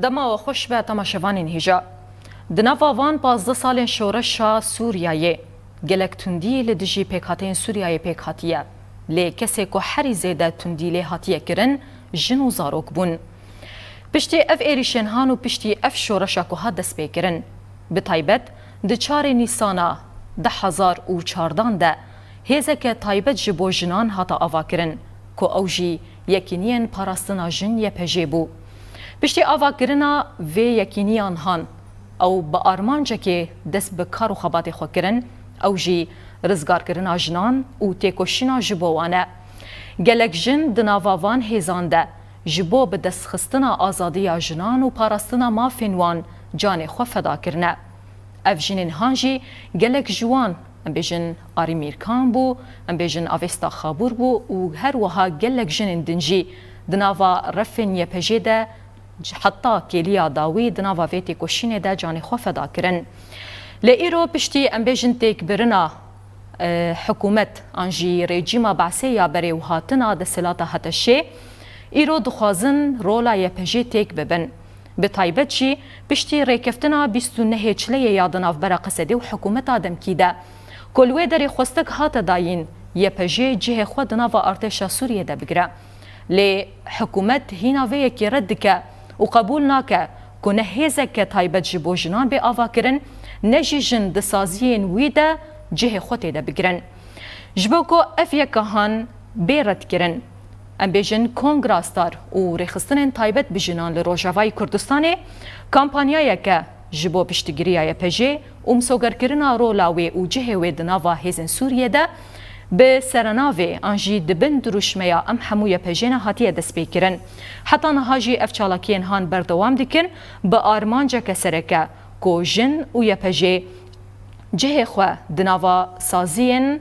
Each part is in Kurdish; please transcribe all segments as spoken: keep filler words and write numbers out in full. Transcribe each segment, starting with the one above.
Dema we xweş be temaşevanên hêja. Di nava van pazdeh salên şoreşa Sûriyeyê gelek tundî li dijî pêkhateyên Sûriyeyê pêk hatiye. Lê kesê ku herî zêde tundî lê hatiye kirin, jin û zarok bûn. Piştî ev êrîşên han û piştî ev şoreşa ku hat destpêkirin, bi taybet di çarê Nîsana du hezar û çardan de hêzeke taybet ji bo jinan hate avakirin, ku ew jî Yekîniyên Parastina Jin Y P J bû. Piştî avakirina vê yekîniyan han, ew bi armancekê dest bi kar û xebatê xwe kirin, ew jî rizgarkirina jinan û têkoşîna ji bo wan e. Gelek jin di nava van hêzan de ji bo bi destxistina azadiya jinan û parastina mafên wan canê xwe feda kirine. Ev jinên han jî gelek ji wan, em bêjin Arî Mîrkan bû, em bêjin Avesta Xabûr bû û her wiha gelek jinên din jî di nava refên Y P J de heta kêliya dawî di nava vê têkoşînê de canê xwe feda kirin. Lê îro piştî, em bêjin, têkbirina, e, hikûmet an jî rejîma Be'sê ya berê û hatina desthilata HTŞ'ê, îro dixwazin rola Y P J'ê têk bibin. Bi taybet jî piştî rêkeftina bîst û nehê Çileyê ya di navbera Qesedê û hikûmeta demkî de, ku li wê derê xwestek hate dayîn Y P J cihê xwe di nava artêşa Sûriyê de bigire. Lê hikûmet hîna vê yekê red dike û qebûl nake ku ne hêzeke taybet ji bo jinan bê avakirin, ne jî jin di saziyên wî de cihê xwe tê de bigirin. Ji bo ku ev yeka han bê redkirin, em bêjin Kongra Star û rêxistinên taybet bi jinan li Rojavayê Kurdistanê kampanyayeke ji bo piştgiriya Y P J'ê û misogerkirina rola wê û cihê wê di nava hêzên Sûriyê de bi serenavê an jî di bin dirûşmeya Em Hemû Y P J'ê ne hatiye destpêkirin. Heta niha jî ev çalakiyên han berdewam dikin bi armanceke sereke ku jin û Y P J cihê xwe di nava saziyên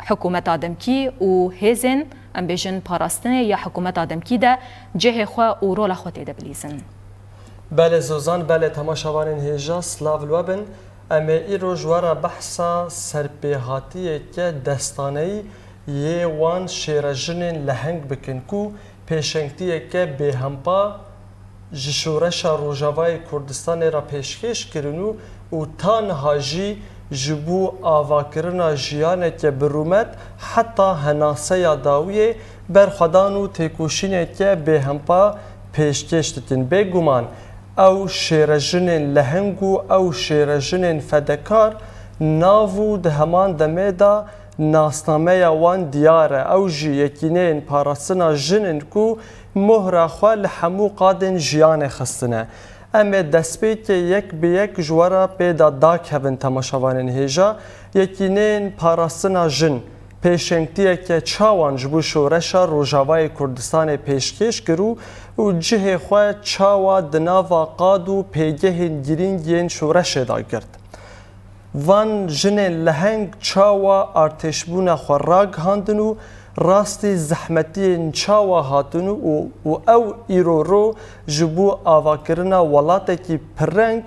hikûmeta demkî û hêzên, em bêjin, parastinê ya hikûmeta demkî de cihê xwe û rola xwe tê de bilîzin. Belê Zozan, belê temaşevanên hêja, silav li we bin. Em ê îro ji we re behsa serpêhatiyeke destaneyî yê wan şêrejinên leheng bikin ku pêşengtiyeke bêhempa ji şoreşa Rojavayê Kurdistanê re pêşkêş kirin û, û ta niha jî ji bo avakirina jiyaneke bi rûmet heta henaseya dawiyê berxwedan û têkoşîneke bêhempa pêşkêş dikin. Bêguman ew şêrejinên leheng û ew şêrejinên fedekar nav û di heman demê de nasnameya wan diyar e, ew jî Yekîneyên Parastina Jin in ku mohra xwe li hemû qadên jiyanê xistine. Em ê destpêkê yek bi yek ji we re pê de dakevin temaşevanên hêja. Yekîneyên Parastina Jin pêşengtiyeke çawan ji bo şoreşa Rojavayê Kurdistanê pêşkêş kir û, û cihê xwe çawa di nava qad û pêgehên girîng yên şoreşê de girt. Van jinên leheng çawa artêşbûna xwe ragihandin û rastî zehmetiyên çawa hatin û, û ew îro ro ji bo avakirina welatekî pirreng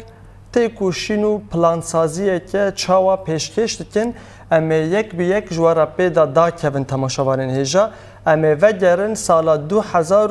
têkoşîn û plansaziyeke çawa pêşkêş dikin, em ê yek bi yek ji we re pê de dakevin temaşevanên hêja. Em ê vegerin sala du hezar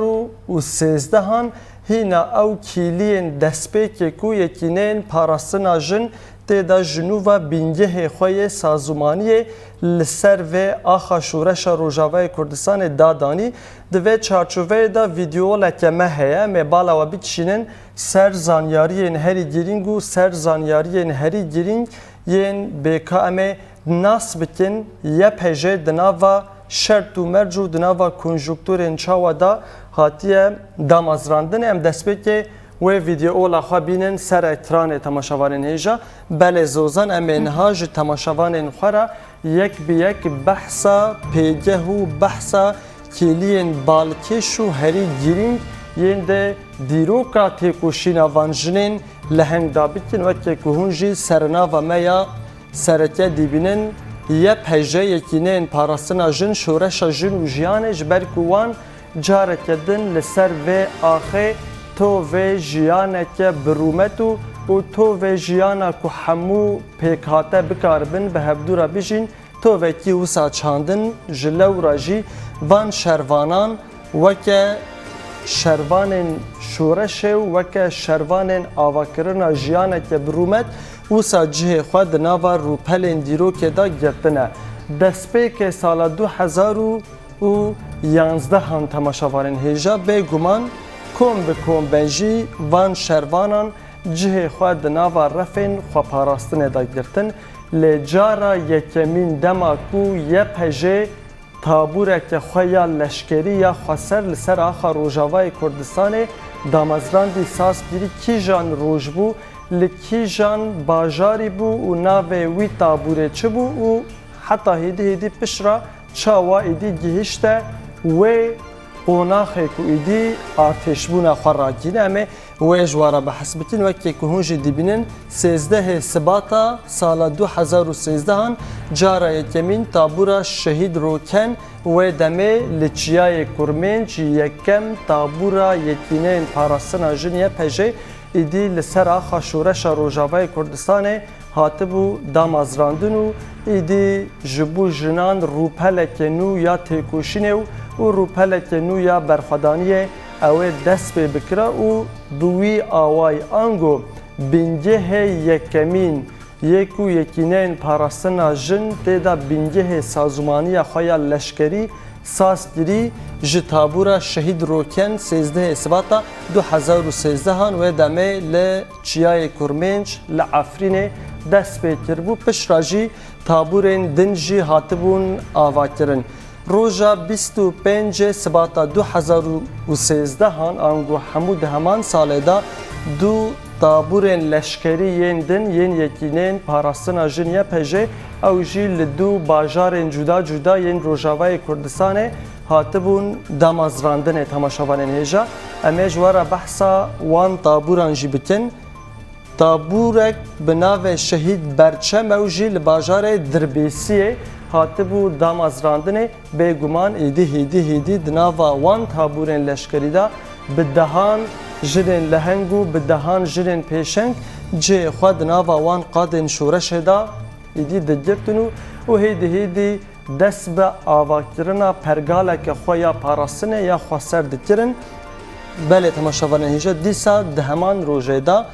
û sêzdehan, hîna ew kîliyên destpêkê ku Yekîneyên Parastina Jin tê de ji nû ve bingehê xwe yê sazûmaniyê li ser vê axa şoreşa Rojavayê Kurdistanê dadanî. Di vê çarçoveyê de vîdeoleke me heye, em ê bala we bikişînin ser zanyariyên herî girîng û ser zanyariyên herî girîng yên bêka em ê nas bikin, Y P J di nava şert û merc û di nava konjunkturên çawa de hatiye damezrandin. Em destpêkê wê vîdeola xwe bînin ser ekranê temaşevanên hêja. Belê Zozan, em ê niha ji temaşevanên xwe re yek bi yek behsa pêgeh û behsa kêliyên balkêş û herî girîng yên di dîroka têkoşîna van jinên leheng de bikin, weke ku hûn jî sernava me ya sereke dibînin, Y P J, Yekîneyên Parastina Jin, Şoreşa Jin û Jiyanê, ji ber ku wan careke din li ser vê axê tovê jiyaneke bi rûmet û, û tovê jiyana ku hemû pêkhate bikaribin bi hevdû re bijîn, tovekî wisa çandin. Ji lewra jî van şervanan weke şervanên şoreşê û weke şervanên avakirina jiyaneke bi rûmet, wisa cihê xwe di nava rûpelên dîrokê de girtine. Destpêkê sala du hezar û yanzdehan temaşevanên hêja, bêguman kom bi kom be jî van şervanan cihê xwe di nava refên xweparastinê de girtin, lê cara yekemîn dema ku Y P J tabûreke xwe ya leşkerî ya xweser li ser axa Rojavayê Kurdistanê damezrandî, saz kirî, kîjan roj bû, li kîjan bajarî bû û navê wî tabûrê çi bû û heta hêdî hêdî piştre çawa êdî gihişte wê qonaxê ku êdî artêşbûna xwe ragihîne. Em ê wê ji we re behs bikin. Wekî ku hûn jî dibînin, sêzdehê Sibata sala du hezar û sêzdehan cara yekemîn tabûra Şehîd Roken wê demê li Çiyayê Kurmênc yekem tabûra Yekîneyên Parastina Jin Y P J êdî li ser axa Şoreşa Rojavayê Kurdistanê hatibû damezrandin û êdî ji bo jinan rûpeleke nû ya têkoşînê û, û rûpeleke nû ya berxwedaniyê ew ê dest pê bikira û bi wî awayî ango bingehê yekemîn yê ku Yekîneyên Parastina Jin tê de bingehê sazûmaniya xwe ya leşkerî saz kirî, ji tabûra Şehîd Roken sêzdehê Sibata du hezar û sêzdehan wê demê li Çiyayê Kurmênc li Efrînê dest pê kiribû. Piştre jî tabûrên din jî hatibûn avakirin. Roja bîst û pêncê Sibata du hezar û sêzdehan, ango hemû di heman salê de, du tabûrên leşkerî yên din yên Yekîneyên Parastina Jin Y P J, ew jî li du bajarên cuda cuda yên Rojavayê Kurdistanê hatibûn damezrandinê, temaşevanên hêja. Em ê ji we re behsa wan tabûran jî bikin. Tabûrek bi navê Şehîd Berçem ew jî li bajarê Dirbêsiyê hatibû damezrandinê. Bêguman êdî hêdî hêdî di nava wan tabûrên leşkerî de bi dehan jinên leheng û bi dehan jinên pêşeng cihê xwe di nava wan qadên şoreşê de êdî digirtin û, û hêdî hêdî dest bi avakirina pergaleke xwe ya parastinê ya xweser dikirin. Belê, temaşevanên hêja, dîsa di heman rojê de,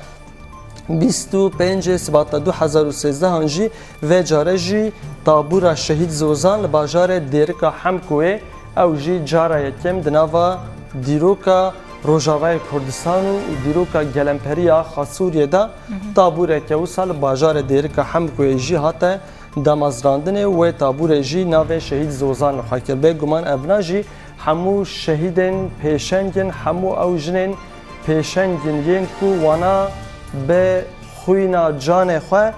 bîst û pêncê Sibata du hezar û sêzdehan jî vê care jî tabûra Şehîd Zozan li bajarê Dêrika Hemkoyê, ew jî cara yekem di nava dîroka Rojavayê Kurdistan û dîroka gelemperî ya axa Sûriyê de tabûreke wisa li bajarê Dêrika Hemkoyê jî hate damezrandinê. Wê tabûrê jî navê Şehîd Zozan li xwe kir. Bêguman evna jî hemû şehîdên pêşeng in, hemû ew jinên pêşeng in yên ku wana bi xwîna canê xwe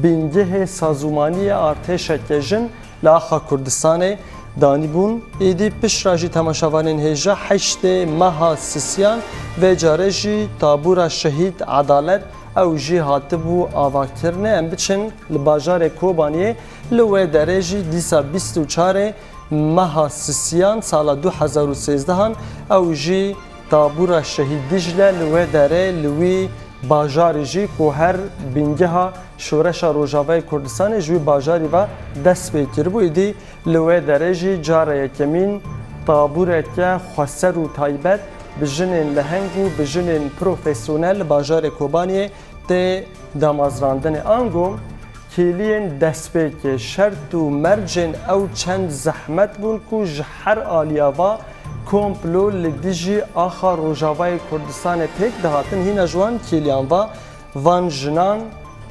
bingehê sazûmaniyê artêşeke jin li axa Kurdistanê danîbûn. Êdî piştre jî, temaşevanên hêja, heştê meha sisiyan vê care jî tabûra Şehîd Edalet ew jî hatibû avakirinê. Em biçin li bajarê Kobaniyê, li wê derê jî dîsa bîst û çarê meha sisiyan sala du hezar û sêzdehan ew jî tabûra Şehîd Dîcle li wê derê, li wî bajarî jî ku her bîngeha Şoreşa Rojavayê Kurdistanê ji wî bajarî ve dest pê kiribû, êdî li wê derê jî cara yekemîn tabûreke xweser û taybet bi jinên leheng û bi jinên profesyonel li bajarê Kobaniyê tê damezrandinê. Ango kêliyên destpêkê, şert û mercên ew çend zehmet bûn ku ji her aliya va komplo li dijî axa Rojavayê Kurdistanê pêk dihatin. Hîna ji wan kêliyan va, van jinan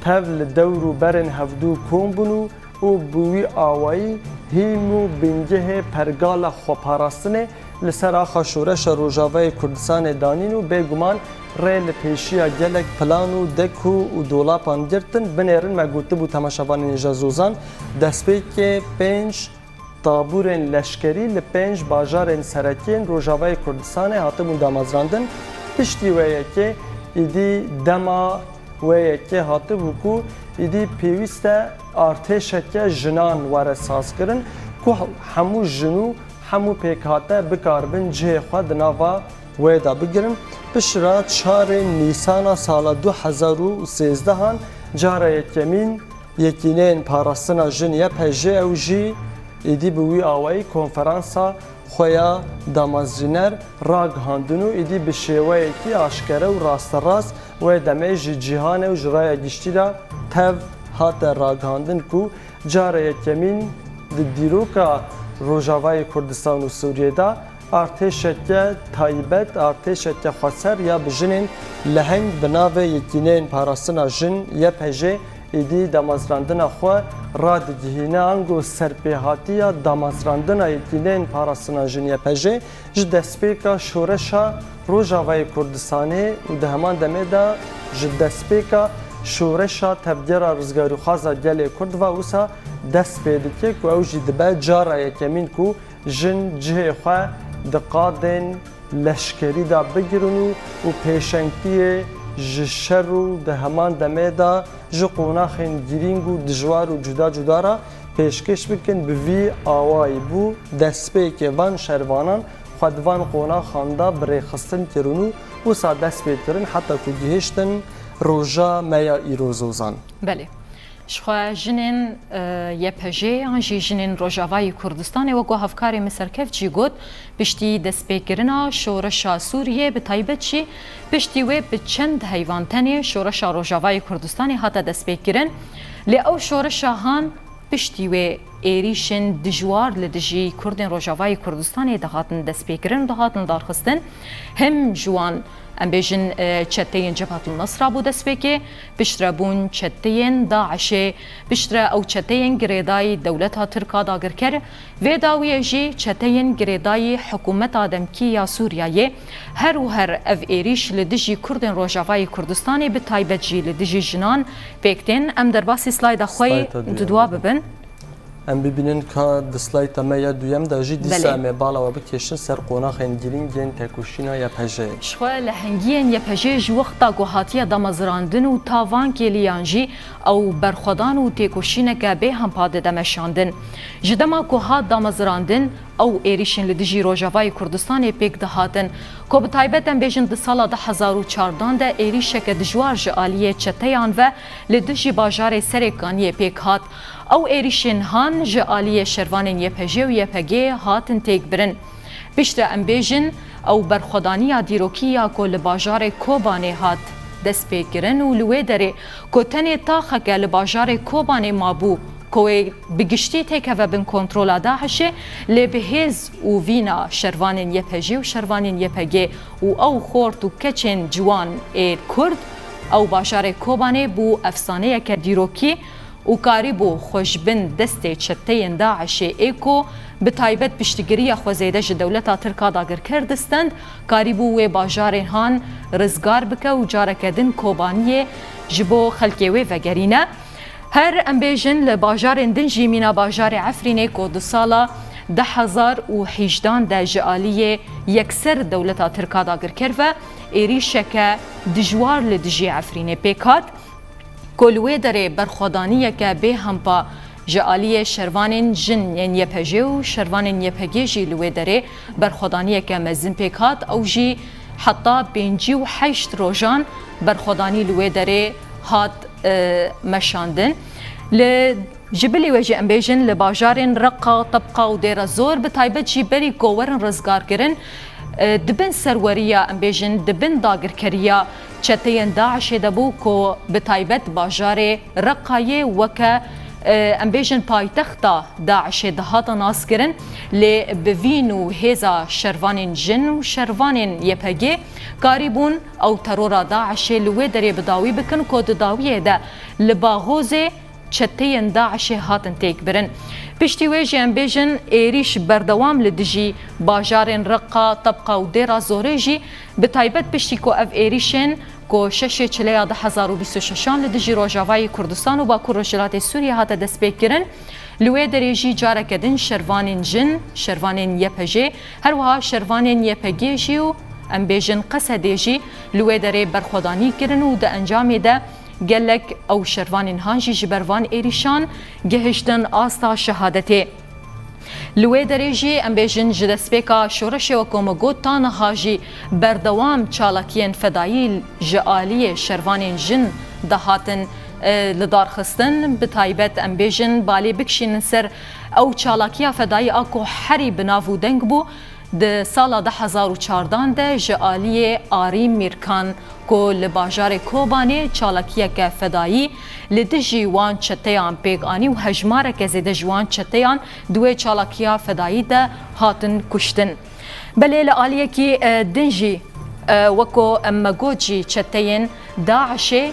tev li dewr û berên hevdû kom bûn û û bi wî awayî hîm û bingehê pergala xweparastinê li ser axa Şoreşa Rojavayê Kurdistanê danîn û bêguman rê li pêşiya gelek plan û dek û, û dolapan girtin. Binêrin, me gotibû, temaşevanên hêja, Zozan destpêkê pênc tabûrên leşkerî li pênc bajarên serekî yên Rojavayê Kurdistanê hatibûn damezrandin. Piştî wê yekê, îdî dema wê yekê hatibû ku îdî pêwîst e artêşeke jinan were sazkirin ku hemû jin û hemû pêkhate bikaribin cihê xwe di nava wê de bigirin. Piştre çarê Nîsana sala du hezar û sêzdehan cara yekemîn Yekîneyên Parastina Jin, Y P J, ew jî êdî bi wî awayî konferansa xwe ya damezrîner ragihandin û êdî bi şêweyekî aşkere û rasterast wê demê ji cîhanê û ji raya giştî re tev hate ragihandin ku cara yekemîn di dîroka Rojavayê Kurdistan û Sûriyê de artêşeke taybet, artêşeke xweser ya bi jinên leheng bi navê Yekîneyên Parastina Jin, Y P J, êdî damezrandina xwe radigihîne, ango serpêhatiya damezrandina Yekîneyên Parastina Jin, Y P J, ji destpêka şoreşa Rojavayê Kurdistanê û di heman demê de ji destpêka şoreşa tevgera rizgarîxwaza gelê Kurd ve wisa dest pê dike ku ew jî dibe cara yekemîn ku jin cihê xwe di qadên leşkerî de bigirin û, û pêşengtiyê ji şer û di heman demê de ji qonaxên girîng û dijwar û cuda cuda re pêşkêş bikin. Bi vî awayî bû destpêkê van şervanan xwe di van qonaxan de bi rêxistin kirin û wisa dest pê kirin heta ku gihiştin roja me ya îro Zozan. Belê. Jixwe jinên, e, Y P J yan jî jinên Rojavayê Kurdistanê, wek ku hevkarê min Serkeft jî got, piştî destpêkirina şoreşa Sûriyê, bi taybet jî piştî wê bi çend heyvan tenê şoreşa Rojavayê Kurdistanê hate destpêkirin. Lê ew şoreşa han piştî wê êrîşên dijwar li dijî Kurdên Rojavayê Kurdistanê dihatin destpêkirin û dihatin darxistin. Him ji wan, em bêjin, e, çeteyên Cebhetul Nesra bû destpêkê, piştre bûn çeteyên DAIŞê, piştre ew çeteyên girêdayî dewleta Tirk a dagirker, vê dawiyê jî çeteyên girêdayî hikûmeta demkî ya Sûriyeyê. Her û her ev êrîş li dijî Kurdên Rojavayê Kurdistanê, bi taybet jî li dijî jinan pêk tên. Em derbasî slayda xwe yî Slayta duyem duwa bibin. Em bibînin ka di slayta me ya duyem de jî dîsa Belê. Em ê bala we bikêşin ser qonaxên girîng yên tekoşîna Y P J'ê. Jixwe lehengiyên Y P J'ê ji wexta ku hatiye damezrandin û ta van kêliyan jî ew berxwedan û têkoşîneke bêhempa dide meşandin. Ji dema ku hat damezrandin, ew êrîşên li dijî Rojavayê Kurdistanê pêk dihatin, ku bi taybet em bêjin di sala du hezar û çardan de êrîşeke dijwar ji aliyê çeteyan ve li dijî bajarê Serêkaniyê pêk hat. Ew êrîşên han ji aliyê şervanên Y P J û Y P G hatin têkbirin. Piştre em bêjin, ew berxwedaniya dîrokî ya ku li bajarê Kobanê hat destpêkirin û li wê derê ku tenê taxeke li bajarê Kobanê mabû, ku wê bi giştî têkeve bin kontrola DAIŞê, lê bi hêz û vîna şervanên Y P J û şervanên Y P G û ew xort û keçên ciwan ê Kurd, ew bajarê Kobanê bû efsaneyeke dîrokî û karîbû xwe ji bin destê çeteyên DAIŞê ê ku bi taybet piştgiriya xwe zêde ji dewleta Tirk a dagirker distend, karîbû wê bajarên han rizgar bike û careke din Kobaniyê ji bo xelkê wê vegerîne. Her em bêjin li bajarên din jî mîna bajarê Efrînê ku di sala du hezar û hejdan de ji aliyê yekser dewleta Tirk a dagirker ve êrîşeke dijwar li dijî Efrînê pêk hat, ku li wê derê berxwedaniyeke bêhempa ji aliyê şervanên jin yên Y P J û şervanên Y P G jî li wê derê berxwedaniyeke mezin pêk hat. Ew jî heta pêncî û heşt rojan berxwedanî li wê derê hat, e, meşandin. Li, ji bilî wê jî em bêjin li bajarên Reqa, Tebqa û Dêra Zor, bi taybet jî berî ku werin rizgarkirin, e, di bin serweriya, em bêjin, di bin dagirkeriya çeteyên DAIŞê de bû ku bi taybet bajarê Reqayê weke, e, em bêjin, paytexta DAIŞê dihate naskirin, lê bi vîn û hêza şervanên jin û şervanên Y P G karîbûn ew terora DAIŞê li wê derê bi dawî bikin ku di dawiyê de li Baxozê çeteyên DAIŞê hatin têkbirin. Piştî wê jî em bêjin êrîş berdewam li dijî bajarên Reqa, Tebqa û Dêra Zorê jî, bi taybet piştî ku ev êrîşên ku şeşê çileya du hezar û bîst û şeşan li dijî Rojavayê Kurdistan û Bakur Rojhilatê Sûriyê hate destpêkirin, li wê derê jî careke din şervanên jin, şervanên Y P J, her wiha şervanên Y P G jî û em bêjin Qesedê jî li wê derê berxwedanî kirin û di encamê de gelek ew şervanên han jî ji ber van êrîşan gihiştin asta şehadetê. Li wê derê jî em bêjin ji destpêka şoreşê, wek ku me got, ta niha jî berdewam çalakiyên fedayî ji aliyê şervanên jin dihatin e, li dar xistin, bi taybet em bêjin balê bikişînin ser ew çalakiya fedayî a ku herî bi nav û deng bû. Di sala du hezar û çardan de ji aliyê Arî Mîrkan ku li bajarê Kobanê çalakiyeke fedayî li dijî wan çeteyan pêk anî û hejmareke zêde ji wan çeteyan di wê çalakiya fedayî de hatin kuştin. Belê li aliyekî, e, din jî, e, weko em me got jî çeteyên DAIŞê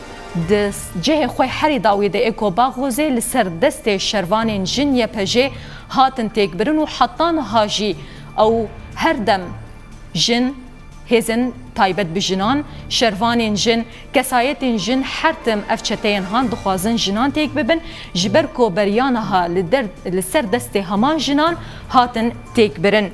di cihê xwe herî dawî de ê ku Baxozê li ser destê şervanên jin Y P J hatin têkbirin û heta niha jî ew her dem jin, hêzên taybet bi jinan, şervanên jin, kesayetên jin her tim ev çeteyên han dixwazin jinan têk bibin, ji ber ku beriya niha li der, li ser destê heman jinan hatin têkbirin.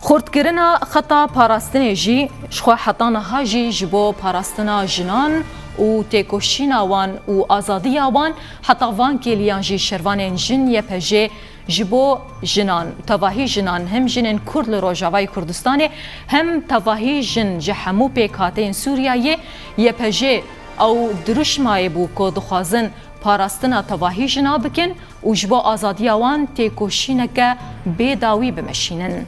Xurtkirina xeta parastinê jî ji xwe heta niha jî ji bo parastina jinan û têkoşîna wan û azadiya wan, heta van kêliyan jî şervanên jin Y P J ji bo jinan, tevahî jinan, hem jinên Kurd li Rojavayê Kurdistanê, hem tevahî jin ji hemû pêkhateyên Sûriyeyê, Y P J ew dirûşmayê bû ku dixwazin parastina tevahî jina bikin û ji bo azadiya wan têkoşîneke bê dawî bimeşînin.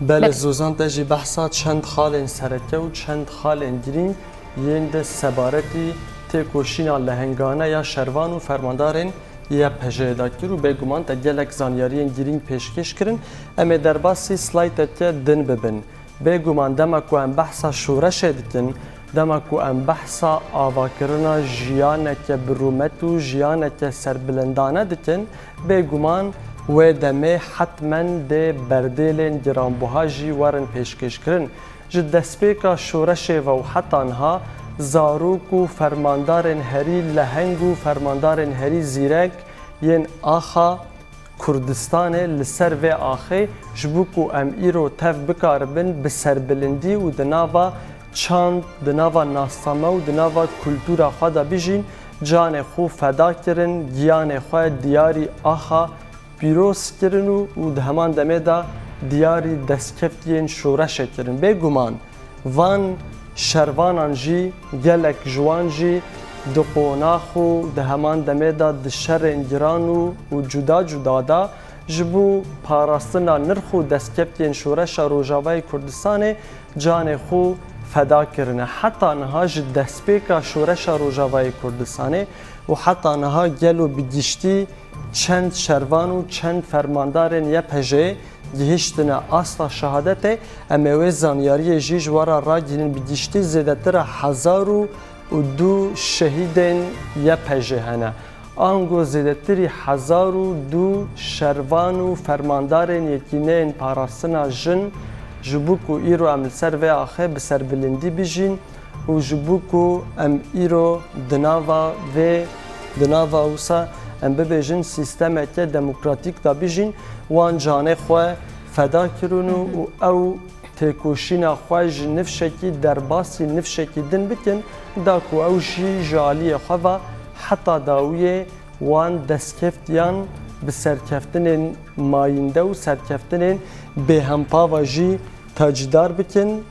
Belê, Zozan, te jî behsa çend xalên sereke û çend xalên girîng yên di sebaretî têkoşîna lehengane ya şervan û fermandarên Y P J de kir û bêguman te gelek zanyariyên girîng pêşkêş kirin. Em ê derbasî slayteke din bibin. Bêguman dema ku em behsa şoreşê dikin, dema ku em behsa avakirina jiyaneke bi rûmet û jiyaneke serbilindane dikin, bêguman wê demê hetmen dê berdêlên giranbuha jî werin pêşkêşkirin. Ji destpêka şoreşê ve û heta niha zarok û fermandarên herî leheng û fermandarên herî zîrek yên axa Kurdistanê li ser vê axê, ji bo ku em îro tev bikaribin bi serbilindî û di nava çand, di nava nasname û di nava kultura xwe de bijîn, canê xwe feda kirin, giyanê xwe diyarî axa pîroz kirin û, û di heman demê de diyarî destkeftiyên şoreşê kirin. Bêguman van şervanan jî, gelek ji wan jî di qonax û di heman demê de di şerên giran û, û cuda cuda de ji bo parastina nirx û destkeftiyên şoreşa Rojavayê Kurdistanê canê xwe feda kirine. Heta niha ji destpêka şoreşa Rojavayê Kurdistanê û heta niha gelo bi giştî çend şervan û çend fermandarên Y P J gihiştine asta şehadetê, em ê wê zanyariyê jî ji we re ragihînin. Bi giştî zêdetir a hezar û du şehîdên Y P J hene. Ango zêdetirî hezar û du şervan û fermandarên Yekîneyên Parastina Jin, ji bo ku îro em li ser vê axê bi serbilindî bijîn, û ji bo ku em îro di nava vê, di nava wisa em bibêjin sîstemeke demokratîk de bijîn, wan canê xwe feda kirin û, û ew têkoşîna xwe ji nifşekî derbasî nifşekî din bikin, da ku ew jî ji aliyê xwe ve heta dawiyê wan destkeftiyan bi serkeftinên mayînde û serkeftinên bêhempa ve jî tacîdar bikin.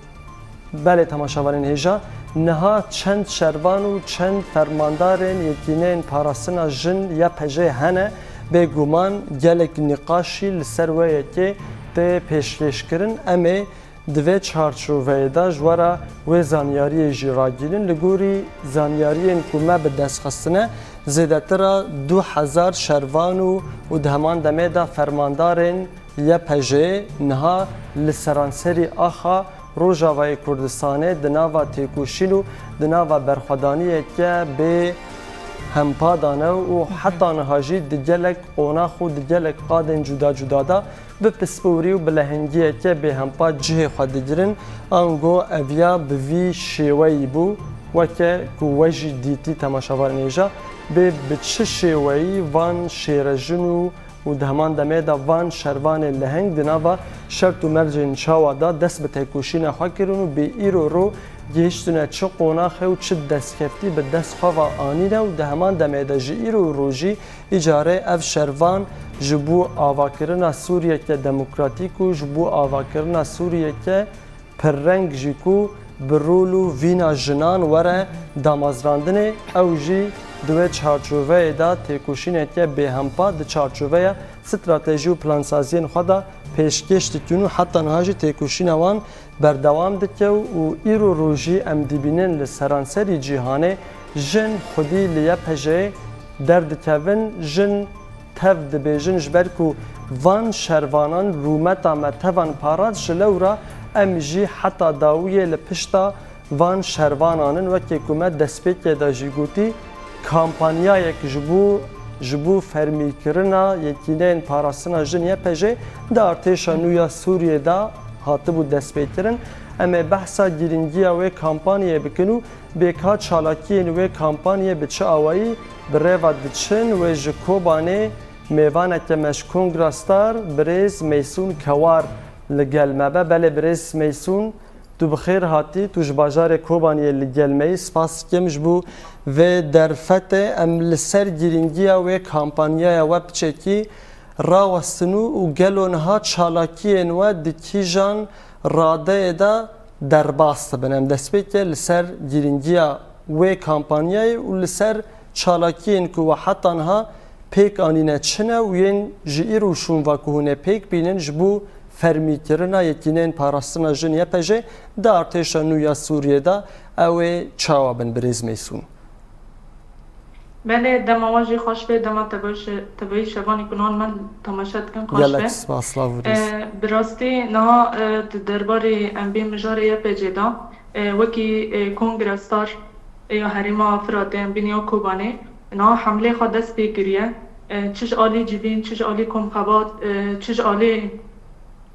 Belê temaşevanên hêja, niha çend şervan û çend fermandarên Yekîneyên Parastina Jin Y P J hene, bêguman gelek nîqaşî li ser wê yekê tê pêşkêşkirin. Em ê di vê çarçoveyê de ji we re wê zanyariyê jî ragihînin. Li gorî zanyariyên ku me bi dest xistine, zêdetir a du hezar şervan û, û di heman demê de fermandarên Y P J niha li seranserî axa Rojavayê Kurdistanê di nava têkoşîn û di nava berxwedaniyeke bê hempa de ne û heta niha jî di gelek qonax û di gelek qadên cuda cuda de bi pisporî û bi lehengiyeke bêhempa cihê xwe digirin. Ango ev ya bi vî şêweyî bû, weke ku we jî dîtî temaşevanên hêja, bê bi çi şêweyî van şêrejin û û di heman demê de van şervanên leheng di nava şert û mercên çawa de dest bi têkoşîna xwe kirin û bê îro ro gihiştine çi qonaxê û çi destkeftî bi dest xwe ve anîne û di heman demê de ji îro û rojî îcarê ev şervan ji bo avakirina Sûriyeke demokratîk û ji bo avakirina Sûriyeke pirreng jî ku bi rol û vîna jinan were damezrandinê, ew jî Di wê çarçoveyê de têkoşîneke bêhempa di çarçoveya stratejî û plansaziyên xwe de pêşkêş dikin û heta niha jî têkoşîna wan berdewam dike û îro rojî em dibînin li seranserî cîhanê jin xwedî li Y P J'ê derdikevin, jin tev dibêjin, ji ber ku van şervanan rûmeta me tevan parast, ji lewra em jî heta dawiyê li pişta van şervanan in. Wekî ku me destpêkê de jî gotî, kampanyayek ji bo, ji bo fermîkirina Yekîneyên Parastina Jin, Y P J, di artêşa nû ya Sûriyê de hatibû destpêkirin. Em ê behsa girîngiya wê kampanyayê bikin û bê ka çalakiyên wê kampanyê bi çi awayî bi rêva diçin. Wê ji Kobanê mêvaneke me ji Kongra Star, birêz Meysûn Kewar li gel me be. Belê birêz Meysûn, tu bi xêr hatî, tu ji bajarê Kobaniyê li gel me yî. Spas dikim ji bo vê derfetê. Em li ser girîngiya wê kampanyaya we piçekî rawestin û, û gelo niha çalakiyên we di kîjan radeyê de derbas dibin? Em destpêkê li ser girîngiya wê kampanyayê û li ser çalakiyên ku we heta niha pêk anîne çi ne û yên ji îro şûn ve ku hûn ê pêk bînin ji bo fermîkirina Yekîneyên Parastina Jin, Y P J, di artêşa nû ya Sûriyê de, ew ê çawa bin, birêz Meysûn? Belê, dema we jî xweş be, dema tevayî şe-, tevayî şevanî gunan me temaşe dikin xweş be. Gelek spas, lav û rêz. E, bi rastî niha, e, di derbarê em bê mijarê Y P C'ê de, e, wekî, e, Kongre Star ya Herêma Firatê, em bîn ya Kobanê, niha hemlê xwe dest pê kiriye. E, çi ji alî civîn, çi ji alî komxebat, e, çi ji alî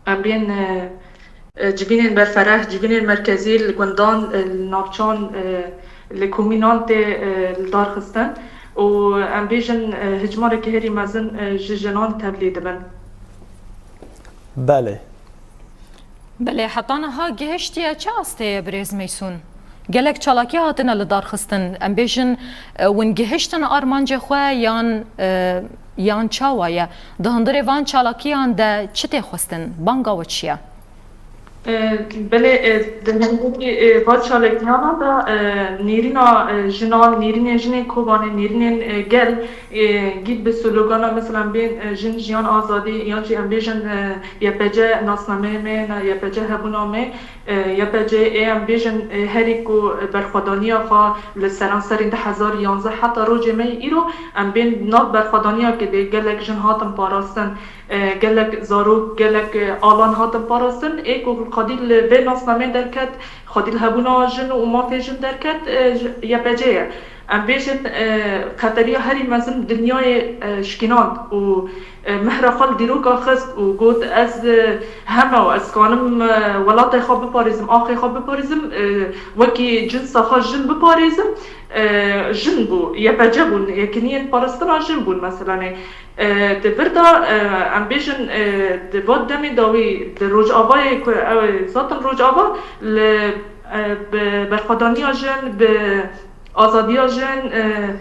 em bîn, e, e, civînên berfereh, civînên merkezî li gundan, e, li navçan, e, li komînan tê, e, li dar xistin û em bêjin, e, hicmarekî herî mezin, e, ji jinan tevlî dibin. Belê. Belê, heta niha gihiştiye çi astê ye, birêz Meysûn? Gelek çalakî hatine li dar xistin. Em bêjin, e, hûn gihiştin armancê xwe yan, e, yan çawa ye? Di hundirê van çalakiyan de çi tê xwestin? Banga we çi ye? E, belê, e, di hundirê, e, van çalakiyana de, e, nêrîna, e, jinan, nêrînê jinên Kobanê, nêrînên, e, gel, e, gît bi slogana, mesela, bên, e, jin, jiyan, azadî, yan jî em bêjin, e, Y P C nasnameyê me, na Y P C hebûna me, e, Y P C ê em bêjin, e, herî ku berxwedaniya xwe li seranserî du hezar yanzdeh heta rojê me yê îro, em bên nav berxwedaniyakê de gelek jin hatin parastin, e, gelek zarok, gelek, e, alan hatin parastin, ê ku xwedî li vê nasnameyê derket, xwedî li hebûna jin û mafê jin derket, e, ji-, Y P C ye. Em bêjin, e, xeteriya herî mezin dinyayê, e, şikînand û, e, mehra xwe li dîroka xist û got, ez, e, heme û ez kanim, e, welatê xwe biparêzim, axê xwe biparêzim, e, wekî cinsa xwe jin biparêzim, e, jin bû, Y P C bûn, Yekîneyên Parastina Jin bûn, meselanê. E, di vir de, e, em bêjin, e, di va demê dawî di Rojavayê ku ew ê zaten Rojava li, e, bi berxwedaniya jin, bi azadiya jin, e,